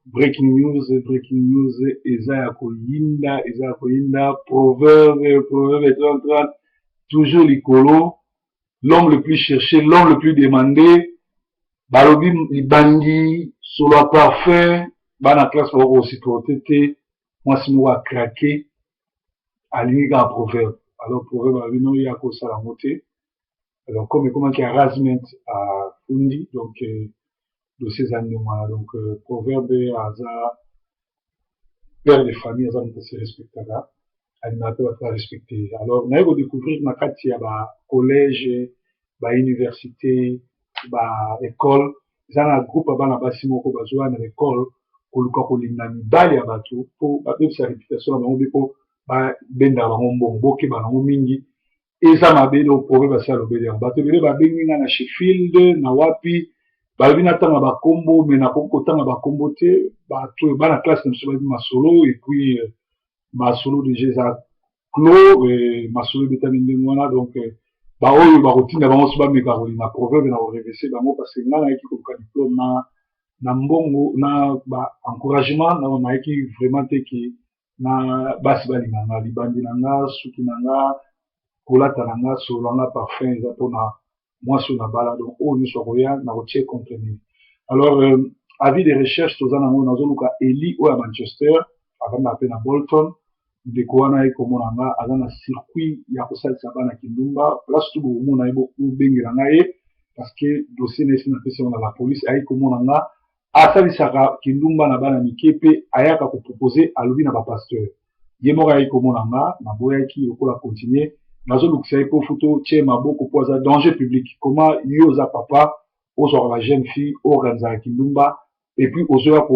Breaking news, breaking news, eza ya koyinda, eza ya koyinda. Proverbe, proverbe 30 toujours likolo, l'homme le plus cherché, l'homme le plus demandé. Balobi libandi solo ya parfum, bana classe bako kosupporter te. Mwasi moko acraquer, alingi kaka proverbe. Alors proverbe alobi no, ye akosala yango te. Alors comme ekomaki harassment, afundi. Donc dossier eza ndenge wana. Donc proverbe aza père de famille, aza moto ase respectaka, alingaka mpe bato barespecte. Alors naye kodécouvrir na kati ya bacollège, bauniversité, baécole, eza na groupe ya bana basi moko bazwa na l'école koluka kolinga mibali ya bato mpo babebisa réputation na bango mpe mpo babendaka bango mbongo. Bokeba nango mingi, eza mabe. Donc proverbe asi alobeli yango. Bato ebele babengi nga na Sheffield, na wapi, balobi natanga bakombo, me nakoki kotanga bakombo te. Bato bana classe na biso bayebi masolo. Et puis masolo déjà eza clos, masolo ebetami ndenge wana. Donc baoyo bakotinda bango so bameka kolinga proverbe na korevese bango, parce que ngai nayaki koluka diplôme na mbongo na ba encouragement. Nayaki vraiment te ke na basi balinga nga. Libandi na nga, suki na nga, kolata na nga, solo na nga, parfum, eza mpona mwasi oyo na bala. Donc oyo nyonso akoya na kotie contre nini. Alors avis de recherche toza nango, nazoluka Eli oyo ya Manchester, avandaka mpe na Bolton. Ndeko wana ye komona nga, aza na circuit ya kosalisa bana kindumba. Place tu bokomona ye, bobengela ngai ye, parce que dossier na ye esi napesi yango na la police. Ayi komona nga, asalisaka kindumba na bana mike mpe ayaka kopropose, alobi na bapasteur. Ye moko ayaki komona nga, naboyaki. Lokola continue, nazolukisa ye mpo futo tie maboko, mpo aza danger public. Comment yo oza papa, ozwaka ba jeune fille, oorganisaka kindumba, et puis ozoya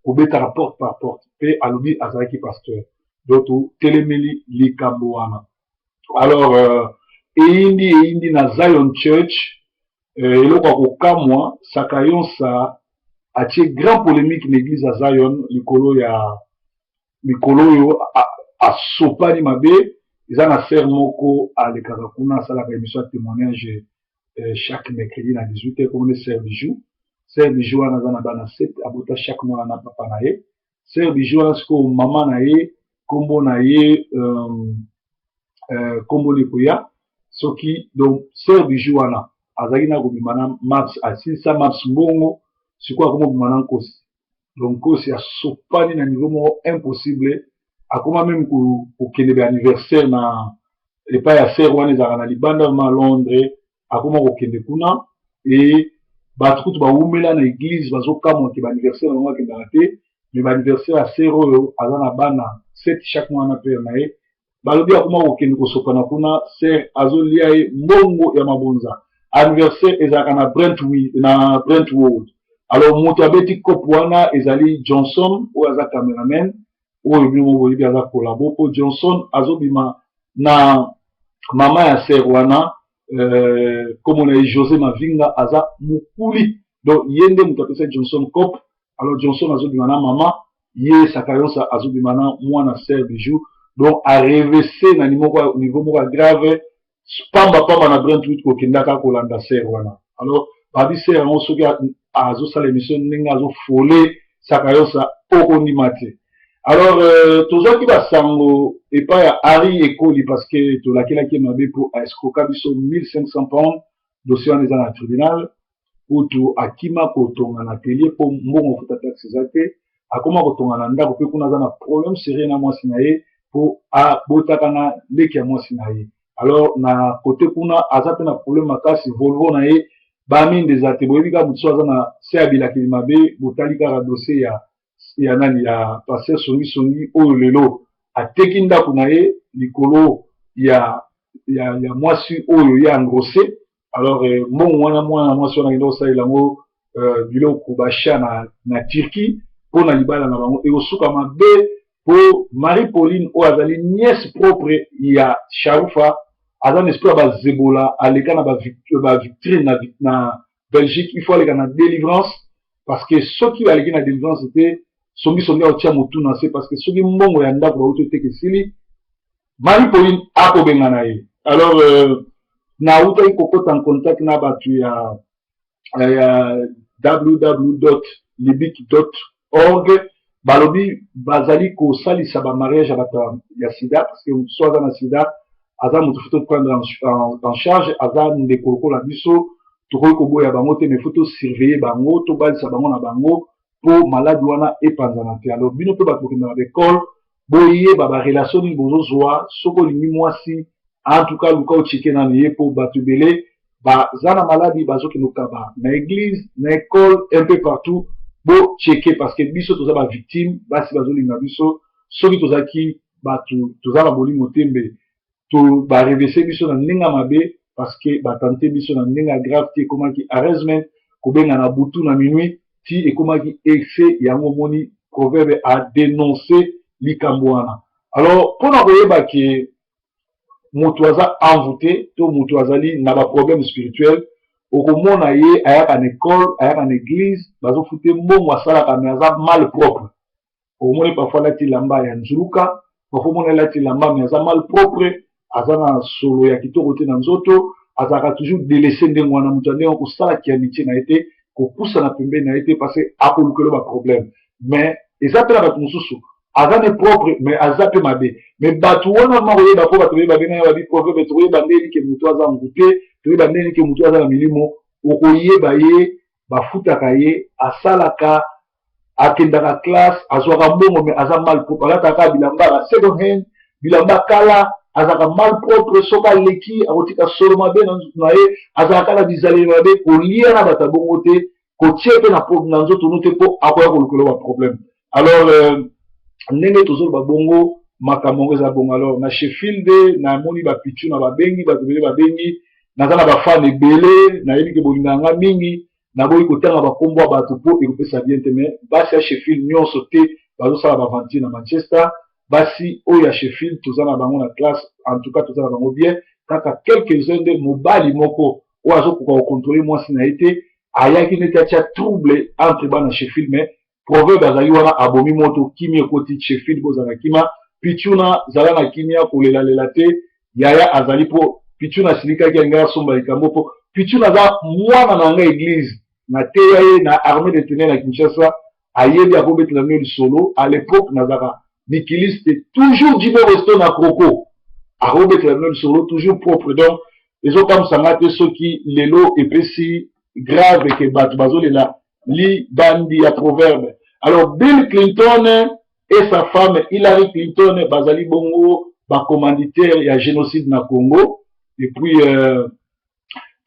kobetaka porte par porte, mpe alobi azalaki pasteur? Donc totelemeli likambo wana. Alors eyindi, eyindi na Zion Church. Eloko ya kokamwa, Sakayonsa atie grand polémique na église ya Zion likolo ya mikolo oyo. Asopani mabe. Eza na sœur moko alekaka kuna, asalaka émission ya témoignage chaque mercredi na 18 heures, komone sœur Bijou. Sœur Bijou wana aza na bana 7, abota chaque mwana na papa na ye. Sœur Bijou wana sikoyo, mama na ye, nkombo na ye nkombo nekoya soki. Donc sœur Bijou wana azalaki na kobima na Maps, asilisa Maps mbongo, sikoyo akoma kobima na Nkosi. Donc Nkosi asopani na niveau moko impossible. Akoma même kokende ba anniversaire na epai ya sœur wana, ezalaka na libanda ma Londres. Akoma kokende kuna e bato kutu bawumela na église, bazokamwa ke baanniversaire na bango akendaka te, mais baanniversaire ya sœur oyo aza na bana 7, chaque mwana père na ye. Balobi akoma kokende kosopana kuna, sœur azolia ye mbongo ya mabonza. Anniversaire ezalaka na Brentwood, na Brentwood. Alors moto abeti kope wana ezali Johnson oyo aza cameraman oyo bino moko boyebi, aza collabo, mpo Johnson azobima na mama ya sœur wana, kombo na ye José Mavinga, aza mokuli. Donc ye nde moto apesa Johnson cop. Alors Johnson azobima na mama ye, Sakayonsa azobima na mwana sœur Bijou. Donc arevese na niveau moko ya grave, pamba pamba na Brentwood, kokendaka kolanda sœur wana. Alors babi sœur yango, soki azosala émission, ndenge azofole Sakayonsa, okondima te. Alors tozwaki basango epai ya Harry Ekoli, parce que tolakelaki ye mabe mpo aescroka biso 1500 pound. Dossier wana eza na tribunal. Kutu akima kotonga na atelier mpo mbongo ofuta taxe eza te. Akoma kotonga na ndako mpe kuna aza na problème sérieux na mwasi na ye, mpo abotaka na leki ya mwasi na ye. Alors na kote kuna aza mpe na problème makasi, Volvo na ye baminde eza te. Boyebi kaka motu so aza na se ya bilakeli mabe. Botali kaka dossier ya nani, ya pasteur Songisongi oyo lelo ateki ndako na ye likolo ya mwasi oyo ye engrosse. Alors mbongo wana, mwana mwasi wana akende kosalela yango biloko basha na Turquie mpo na libala na bango. Ekosuka mabe, mpo Marie Pauline oyo azali nièce propre ya Sharufa aza na esprit ya bazebola. Aleka na bavitrine na Belgique. Il faut aleka na délivrance, parce que soki aleki na délivrance te, songisongi akotia motu na se, parce que soki mbongo ya ndako bauti oteka esili, Marie Pauline akobenga na ye. Alors nautaki kokota en contact na bato ya www libic. Org balobi bazali kosalisa bamariage ya bato ya sida, parce que moto so aza na sida, aza moto faut toprendre en charge, aza ndeko lokola biso. Tokoki koboya bango te, mais faut tosurveiller bango, tobalisa bango na bango mpo maladi wana epanzana te. Alors bino mpe bato bokenda na baekole, boyeba barelation nini bozozwa. Soki olingi mwasi, en tout cas luka ocheke nanu ye, mpo bato ebele baza na maladi bazokende kokaba na église, na école, un peu partout. Bocheke, parce que biso toza bavictime. Basi bazolinga biso, soki tozalaki bato toza na bolimo te, mbe to barevese biso na ndenge ya mabe, parce que batante biso na ndenge ya grave ti ekomaki harassment, kobenga na butu na minuit, ti ekomaki excès. Yango omoni Proverbe adénonce likambo wana. Alors mpona koyeba ke moto aza envoûté to moto azali na baproblème spirituel, okomona ye ayaka na école, ayaka na église, bazofute mbongo, asalaka, mais aza mal propre. Okomoni parfois alati elamba ya nzuluka, parfois omona alati elamba, mais aza mal propre, aza na solo ya kitoko te na nzoto, azalaka toujours délaissé. Ndenge wana, moto ya ndenge kosalaki amitié na ye te, kopusana pembeni na ye te, parce que akolukela baproblème. Mais eza mpe na bato mosusu, aza ne propre, mais aza mpe mabe. Mais bato wana ma koyeba, mpo bato bayeba benganga babi proverbe. Tokoyeba ndenge ke moto aza ngute, toyeba ndenge ke moto aza na milimo. Okoyeba ye, bafutaka ye, asalaka, akendaka classe, azwaka mbongo, mais aza mal propre, alataka bilamba ya second hand, bilamba kala, azalaka mal propre. Soki aleki, akotika solo mabe na nzoto na ye, azalaka na bizaleli mabe. Kolia na bato ya bongo te, kotia mpe na nzoto no te, mpo akoya kolukela baproblème. Alors ndenge tozoloba bongo, makambo yango eza bongo. Alors na Sheffield namoni bapichu na babengi, bato ebele babengi, naza na bafane ebele, nayebi ke bolinga nga mingi. Naboyi kotanga bakombo ya bato mpo ekopesa bien te, mais basi ya Sheffield nyonso te bazosala baventure na Manchester. Basi oyo ya Sheffield toza na bango na classe, en tout cas toza na bango bien. Kaka quelques-uns nde mobali moko oyo azokoka kocontrôler mwasi na ye te, ayaki neti atia trouble entre bana Sheffield, mais Proverbe azali wana, abomi moto, kimia ekoti Sheffield. Bozala kima. Pichuna, zala na kimia, kolelalela te, yaya azali, mpo Pichuna asilikaki, alingai asomba likambo, mpo Pichuna aza mwana na ngai église, nateya ye na Armée de Teneur na Kinshasa, ayebi, akobetela mio lisolo. À l'époque nazalaka mikiliste, toujours Jibo Resto na Croco, akobetela mio lisolo, toujours propre. Donc ezokamwisa nga te soki lelo epesi grave ke bato bazolela libandi ya Proverbe. Alors Bill Clinton et sa femme Hillary Clinton bazali bongo bacommanditaire ya génocide na Congo. Et puis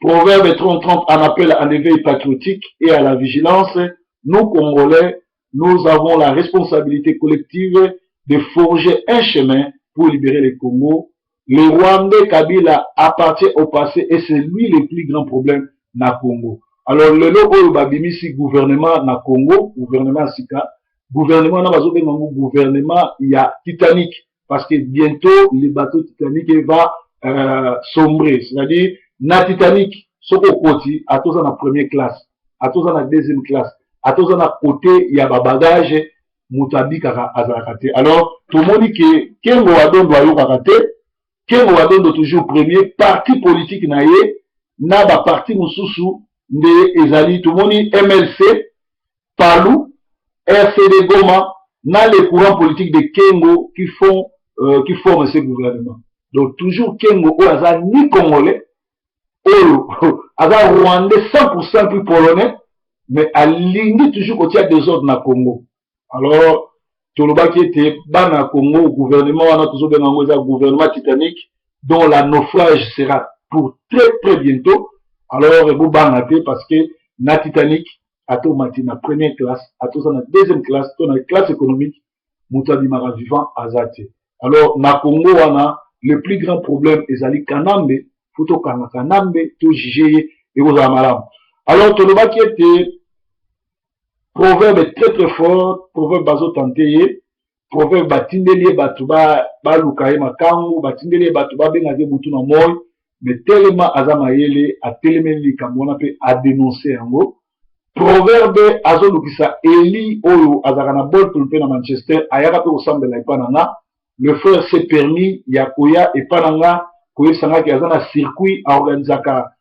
Proverbe 30-30 en appelle à un éveil patriotique et à la vigilance. Nous, Congolais, nous avons la responsabilité collective de forger un chemin pour libérer le Congo. Le Rwandais Kabila appartient au passé et c'est lui le plus grand problème na Congo. Alors lelo oyo babimisi gouvernement na Congo, gouvernement sika, gouvernement na bazobenga yango gouvernement ya Titanic, parce que bientôt le bateau Titanic va sombrer. C'est-à-dire na Titanic, soki okoti, atoza na première classe, atoza na deuxième classe, atoza na côté ya babagage, moto abikaka azalaka te. Alors tomoni ke Kengo Wadondo ayokaka te. Kengo Wadondo toujours premier, parti politique na ye na baparti mosusu nde ezali. Tomoni MLC, PALU, RCD Goma na les courants politiques de Kengo qui forment ce gouvernement. Donc toujours Kengo oyo aza ni congolais, oyo aza rwandais 100% puis polonais, mais alingi toujours kotia désordre na Congo. Alors tolobaki ete bana ya Congo, gouvernement wana tozobenga yango eza gouvernement Titanic, dont la naufrage sera pour très très bientôt. Alors bobanga te, parce que na Titanic, ata omati na première classe, ata oza na deuxième classe to na classe économique, moto abimaka vivant aza te. Alors na Congo wana, le plus grand problème ezali Kanambe. Faut tokanga Kanambe, tojuge ye, ekozala malamu. Alors tolobaki ete Proverbe très très fort, Proverbe bazotante ye, Proverbe batindeli ye bato baluka ye makangu, batindeli ye bato babengaki ye butu na moi, mais telema aza mayele, atelemeli likambo wana mpe adénonce yango. Proverbe azolukisa Eli oyo azalaka na Bolton mpe na Manchester, ayaka mpe kosambela epa na nga. Le frère s'est permis ya koya epa na nga koyebisa ngaki aza na circuit, aorganisaka,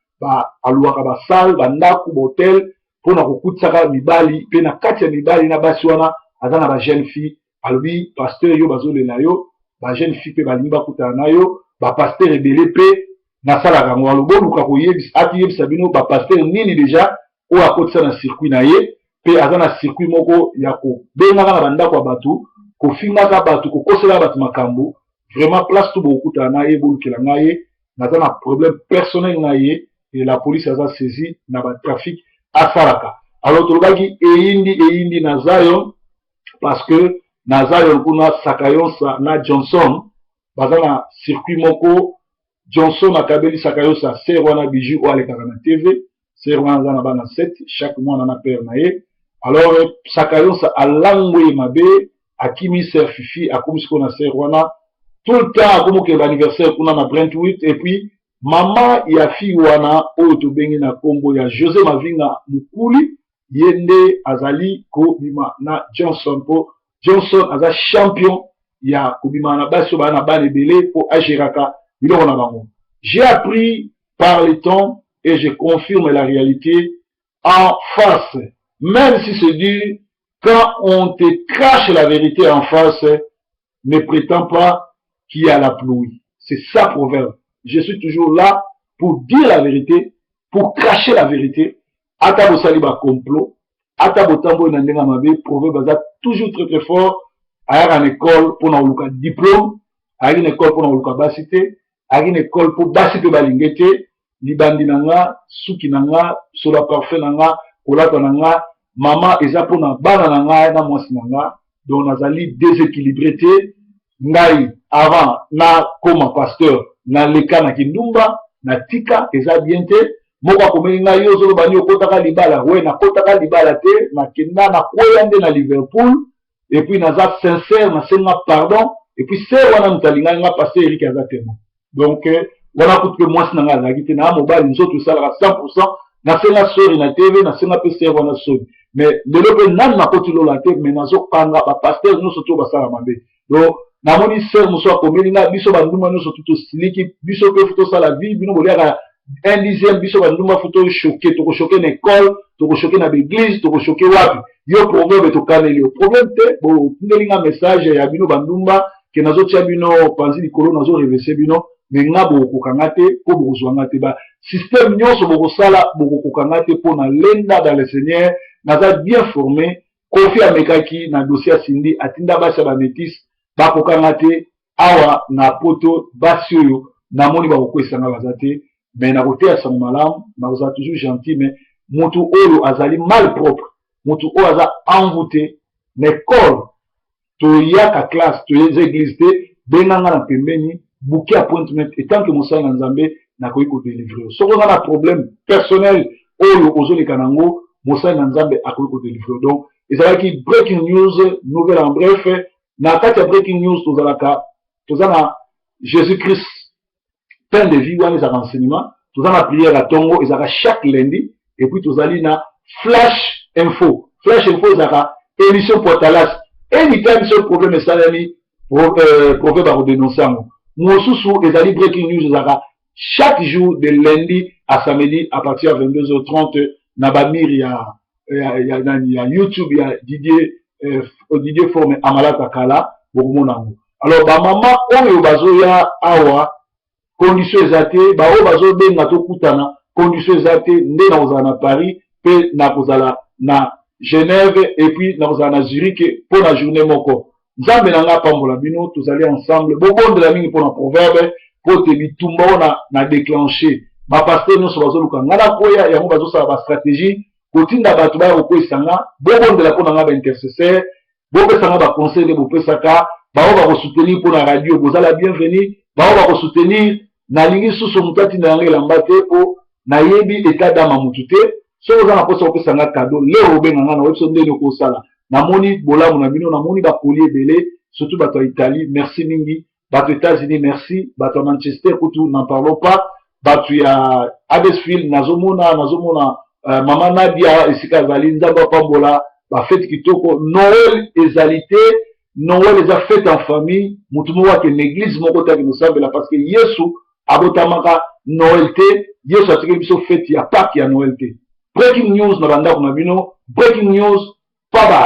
aluwaka basalle, bandako, bahotel. mpona kokutisaka mibali, mpe na kati ya mibali na basi wana aza na ba jeune fille. Alobi: "Pasteur, yo bazolela yo, ba jeune fille mpe balingi bakutana na yo." Ba pasteur ebele mpe nasalaka yango. Alo boluka koyebisa, atiyebisa bino ba pasteur nini déjà oyo akotisa na circuit na ye. Mpe aza na circuit moko ya kobengaka na bandako ya bato, kofingaka bato, kokoselaka bato makambo. Vraiment, place to bokokutana na ye, bolukela ngai ye. Naza na problème personnel na ye et la police aza saisi na ba trafic asalaka. Alors tolobaki eyindi, eyindi na Zion, parce que na Zion kuna, Sakayonsa na Johnson baza na circuit moko. Johnson akabeli Sakayosa sœur wana bijou oyo alekaka na TV. Sœur wana aza na bana 7, chaque mwana na père na ye. Alors Sakayonsa alangwe ye mabe, akimi sœur Fifi, akomi sikoyo na sœur wana tout le temps, akomi okende anniversaire kuna na Brentwood. Et puis mama ya fille wana oyo tobengi na nkombo ya José Mavinga Mokuli, ye nde azali kobima na Johnson, mpo Johnson aza champion ya kobima na basi oyo baa na bana ebele, mpo agéraka biloko na bango. J'ai appris par le temps et je confirme la réalité en face, même si c'est dur. Quand on te crache la vérité en face, ne prétends pas qu'il y a la pluie. C'est ça, proverbe. Je suis toujours là pour dire la vérité, pour cracher la vérité. Ata bosali ba complot, ata botamboli na ndenge ya mabe, proverbe aza toujours très très fort. Ayaka na école mpona koluka diplôme, ayaki na école mpona koluka basi te, ayaki na école mpo basi mpe balinge te. Libandi na nga, suki na nga, solo parfum na nga, kolata na nga, mama, eza mpona bana na ngai na mwasi na nga. Donc nazali déséquilibré te. Ngai avant nakóma pasteur, naleka na kindumba, natika, eza bien te. Moko akomeli ngai: "Yo ozoloba nini? Okotaka libala?" We, nakotaka libala te, nakenda, nakweya nde na Liverpool. Et puis naza sincère, nasenga pardon. Et puis sœur wana moto alingaki nga, pasteur Erik aza témoin. Donc wana kutu mpe mwasi na ngai azalaki te, naa mobali, nzoto esalaka 100. Nasenga sorry na TV, nasenga mpe sœur wana sorry. Mais lelo mpe nani nakoti lola te, mais nazokanga ba pasteur nyonso to basala mabe. Donc namoni sœur mosusu akomeli nga: "Biso bandumba nyonso tu tosiliki, biso mpe faut tosala vie. Bino boliaka un dixième, biso bandumba faut tochoquer. Tokochoquer na école, tokochoquer na ba église, tokochoquer wapi." Yo proverbe, tokaneli yo problème te. Botindeli nga message ya bino bandumba ke nazotia bino panzi likolo, nazorenverser bino, mais nga bokokoka nga te, mpo bokozwa nga te. Ba système nyonso bokosala, bokokoka nga te, mpo na lenda dans le Seigneur, naza bien formé. Kofi amekaki na dossier ya Sindi, atinda basi ya ba métis, bakokanga te. Awa na Poto, basi oyo namoni bakokwesanga baza te. Mais nakoteya sango malamu, nakozala toujours gentil. Mais motu oyo azali mal propre, motu oyo aza envoûté na école, toyaka classe, toyeza église te, benganga na pembeni, book appointment. En tant que mosali na Nzambe, nakoki kodélivrer. Soki oza na problème personnel oyo ozoleka nango, mosali na Nzambe akoki kodélivrer. Donc ezalaki breaking news, nouvelle en bref. Na kati ya breaking news, tozalaka, toza na Jésus Christ pain de vie, wana ezalaka enseignement. Toza na prière ya ntongo, ezalaka chaque lundi. Et puis tozali na flash info. Flash info ezalaka émission poitalas. Anytime so problème esalemi, proverbe akodénoncer yango. Mosusu ezali breaking news, ezalaka chaque jour de lundi à samedi à partir ya 22h30 na bamiri ya YouTube ya Didier Forme Amalata Kala, bokomona yango. Alors bamama oyo bazoya awa, condition eza te. Baoyo bazobenga tokutana, condition eza te. Nde nakozala na Paris, mpe nakozala na Genève, et puis nakozala na Zurich mpo na journée moko. Nzambe na ngai apambola bino. Tozali ensemble. Bobondela mingi mpo na proverbe, mpo te bitumba oyo na déclenché, ba pasteur nyonso bazoluka ngai nakoya yango, bazosala ba stratégie kotinda bato baya kokweyisa nga. Bobondela mpo na ngai, ba intercesseur, bopesa nga ba conseil nde bopesaka. Bao bakosoutenir mpo na radio, bozala bienvenu. Bao bakosoutenir, nalingi susu moto atinda yanga elamba te, mpo nayebi état d'âme motu te. Soki oza na mposa kopesa nga cadeau, lero obenga nga na oyebi so ndeni okosala. Namoni bolamu na bino, namoni bakoli ebele, surtout bato ya Italie, merci mingi. Bato États-Unis, merci. Bato ya Manchester kutu, n'en parlons pas. Bato ya Huddersfield, nazomona mama Nadia esika azali, Nzambe apambola. Ba fête kitoko. Noël ezali te, Noël eza fête en famille. Motu moko akende église moko te, akende osambela, parce que Yesu abotamaka Noël te. Yesu atikeli biso fête ya Pâques, ya Noël te. Breaking news na bandako na bino, breaking news, bye bye.